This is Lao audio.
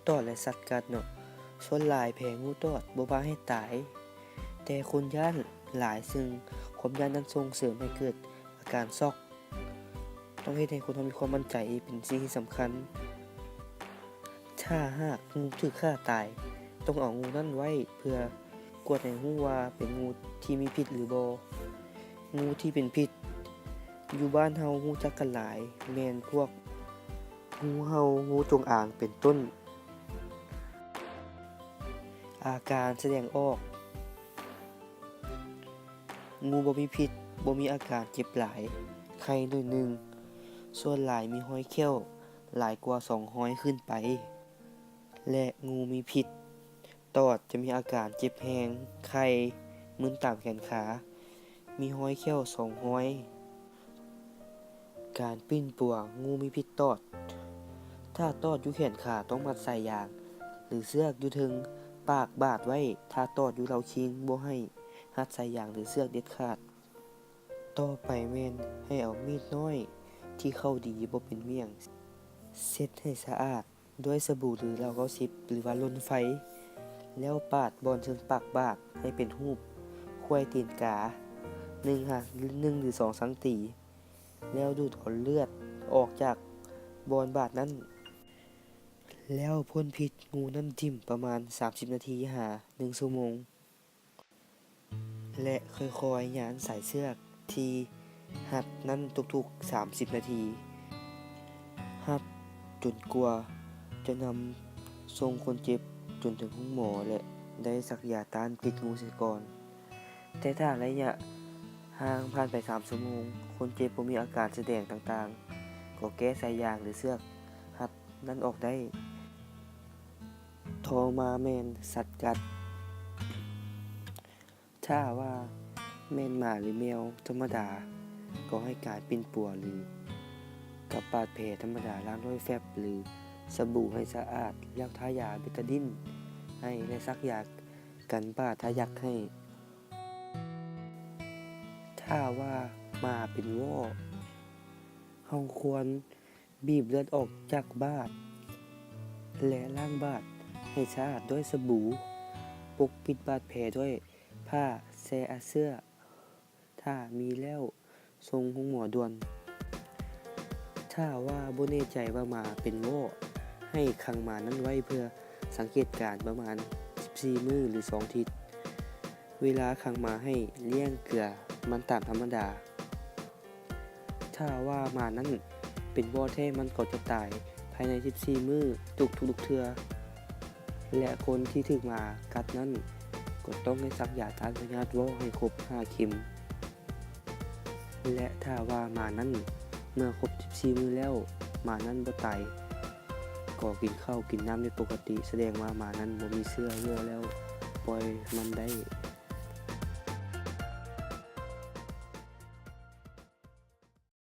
ຕອດ ແລະ ສັດກັດເນາະ. ສ່ວນຫຼາຍແພ້ງູຕອດບໍ່ພາໃຫ້ຕາຍ, ແຕ່ຄົນຢ້ານຫຼາຍ, ເຊິ່ງຄວາມຢ້ານນັ້ນສົ່ງເສີມໃຫ້ເກີດອາການຊັອກ. ຕ້ອງເຮັດໃຫ້ຄົນເຮົາມີຄວາມໝັ້ນໃຈເປັນສິ່ງທີ່ສຳຄັນ. ຖ້າຫາກງູຖືກຂ້າຕາຍ, ຕ້ອງເອົາງູນັ້ນໄວ້ເພື່ອກວດໃຫ້ຮູ້ວ່າເປັນງູທີ່ມີພິດຫຼືບໍ່. ງູທີ່ເປັນພິດ ຢູ່ບ້ານເຮົາຮູ້ຈັກກັນຫຼາຍ ແມ່ນພວກງູເຫົ່າ, ງູຈົງອາງ ເປັນຕົ້ນ. ອາການສະແດງອອກ ງູບໍ່ມີພິດ, ບໍ່ມີອາການເຈັບຫຼາຍ, ໄຂ້ໜ້ອຍໜຶ່ງ, ສ່ວນຫຼາຍມີຮອຍແຂ້ວຫຼາຍກວ່າສອງຮອຍຂຶ້ນໄປ ແລະ ງູມີພິດ. ຕອດຈະມີອາການເຈັບແຮງ, ໄຂ້, ມຶນຕາມແຂນຂາ, ມີຮອຍແຂ້ວສອງຮອຍ. ການປິ່ນປົວງູມີພິດຕອດ. ຖ້າຕອດຢູ່ແຂນຂາຕ້ອງມັດສາຍຢາງ ຫຼື ເຊືອກຢູ່ເທິງປາກບາດໄວ້. ຖ້າຕອດຢູ່ເລົາຄີງ ບໍ່ໃຫ້ຮັດສາຍຢາງ ຫຼື ເຊືອກເດັດຂາດ. ຕໍ່ໄປແມ່ນໃຫ້ເອົາມີດນ້ອຍທີ່ເຂົ້າດີບໍ່ເປັນໝ້ຽງ ເຊັດໃຫ້ສະອາດ ດ້ວຍສະບູ ຫຼື ເຫຼົ້າເກົ້າສິບ ຫຼືວ່າລົນໄຟ ແລ້ວປາດບ່ອນເທິງປາກບາດໃຫ້ເປັນຮູບໄຂວ້ຕີນກາ ໜຶ່ງຫາ ໜຶ່ງ ຫຼື ສອງຊັງຕີ ແລ້ວດູດເອົາເລືອດອອກຈາກບ່ອນບາດນັ້ນ ແລ້ວພົ້ນພິດງູນັ້ນຖິ້ມປະມານສາມສິບນາທີຫາໜຶ່ງຊົ່ວໂມງ. ແລະ ຄ່ອຍໆຫຍ້ານສາຍເຊືອກທີ່ຮັດນັ້ນທຸກໆສາມສິບນາທີ, ຮັດຈົນກວ່າຈະນຳສົ່ງຄົນເຈັບຈົນເຖິງໂຮງໝໍ ແລະ ໄດ້ສັກຢາຕ້ານພິດງູເສຍກ່ອນ. ແຕ່ຖ້າໄລຍະຫ່າງຜ່ານໄປສາມຊົ່ວໂມງ, ຄົນເຈັບບໍ່ມີອາການສະແດງຕ່າງໆ, ກໍແກ້ສາຍຢາງ ຫຼື ເຊືອກຮັດນັ້ນອອກໄດ້. ຕໍ່ມາແມ່ນສັດກັດ. ຖ້າວ່າແມ່ນໝາ ຫຼື ແມວທຳມະດາ, ກໍໃຫ້ການປິ່ນປົວ ຫຼື ກັບບາດແຜທຳມະດາ, ລ້າງດ້ວຍແຟັບ ຫຼື ສະບູໃຫ້ສະອາດ, ແລ້ວທາຢາເບຕາດິນໃຫ້ ແລະ ສັກຢາກັນບາດທາຍັກໃຫ້. ຖ້າວ່າໝາເປັນວໍ້, ເຮົາຄວນ ບີບເລືອດອອກຈາກບາດ ແລະ ລ້າງບາດໃຫ້ສະອາດດ້ວຍສະບູ, ປົກປິດບາດແຜດ້ວຍຜ້າແຊ່ອາເຊື້ອ, ຖ້າມີແລ້ວສົ່ງໂຮງໝໍດ່ວນ. ຖ້າວ່າບໍ່ແນ່ໃຈວ່າໝາເປັນວໍ້, ໃຫ້ຂັງໝານັ້ນໄວ້ເພື່ອສັງເກດການປະມານສິບສີ່ມື້ ຫຼື ສອງທິດ. ເວລາຂັງໝາໃຫ້ລ້ຽງເກືອມັນຕາມທຳມະດາ. ຖ້າວ່າໝານັ້ນເປັນວໍ້ແທ້, ມັນກໍຈະຕາຍພາຍໃນສິບສີ່ມື້ທຸກໆເທື່ອ ແລະ ຄົນທີ່ຖືກໝາກັດນັ້ນກໍຕ້ອງໄດ້ສັກຢາຕ້ານພະຍາດວໍ້ໃຫ້ຄົບຫ້າເຂັມ ແລະ ຖ້າວ່າໝານັ້ນເມື່ອຄົບສິບສີ່ມື້ແລ້ວ ໝານັ້ນບໍ່ຕາຍ ກໍກິນເຂົ້າກິນນ້ຳໄດ້ປົກກະຕິ, ສະແດງວ່າໝານັ້ນບໍ່ມີເຊື້ອວໍ້ແລ້ວ, ປ່ອຍມັນໄດ້.